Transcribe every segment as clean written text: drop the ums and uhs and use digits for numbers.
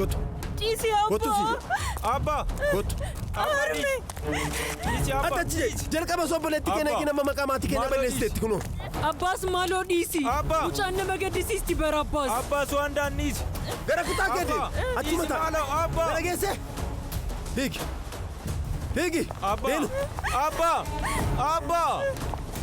Kottu. Dhiisi Kottu abbaa. si. Abbaa. Kottu. Harme. Dhiisi abbaa. Ati achi jechi. Jalqaba osoo obboleettii keenya Abbaa. eegin amma maqaa maatii keenya Maaloo balleessiteetti kunoo. Abbaas maaloo dhiisi. Abbaa. Mucaan nama gaddisiisti bara abbaas. Abbaa su'aandaan dhiisi. Gara kutaa kee deemi. Abbaa. Achuma Dhiisi ta'a. maaloo abbaa. Gara geesse. Fiigi. Fiigi. Abbaa. Deemi. Abbaa. Abbaa.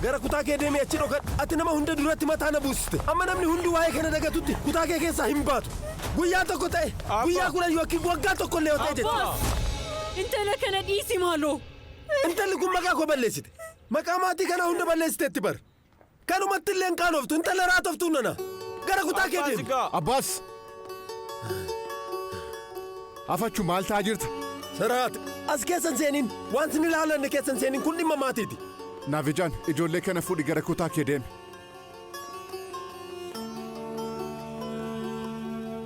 Gara kutaa kee deemi achi dhokadhu. Ati nama hunda duratti mataa na buusiste. Amma namni hundi waa'ee kana dagatutti kutaa kee keessaa hin baatu. Guyyaa tokko ta'e, Abbaa. guyyaa 10 yookiin waggaa tokko illee yoo ta'e jechuudha. Abbaas. Intala kana dhiisi maaloo. Intalli kun maqaa koo balleessite. Maqaa maatii kanaa hunda balleessiteetti bar. Kanumatti illee hin qaanoftu intala raatoftuu nana. Gara kutaa kee Abbaas deemi. gaa. Abbaas! Afachu maal ta'aa jirta? Saraat as keessan seeniin waan sin ilaalanne keessan seeniin kun dhimma maatiiti. Naavijaan ijoollee kana fuudhi gara kutaa kee deemi.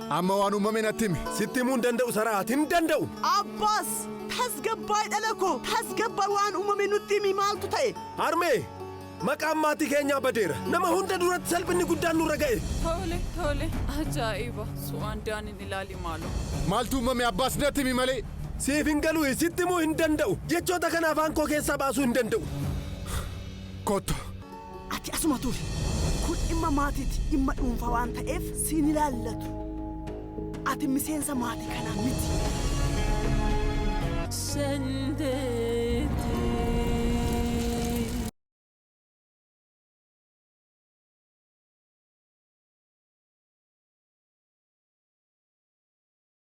Amma waan uumame natti himi. Sitti himuu hin danda'u Saraat hin danda'u. Abbaas tasgabbaa'ii dhala koo tasgabbaa'ii waan uumame nutti himi maaltu ta'e? Harmee maqaan maatii keenyaa badeera. Nama hunda duratti salphinni guddaan nurra ga'e. Tole tole ajaa'iba su'aandaan hin ilaali maaloo. Maaltu uumame Abbaas natti himi malee. Siif hin galu sitti himuu hin danda'u. Jechoota kana afaan koo keessaa baasuu hin danda'u. Kottu. Ati asuma turi. Kun dhimma maatiiti dhimma dhuunfaa waan ta'eef siin ilaallatu. Ati miseensa maatii kanaa miti. Sen de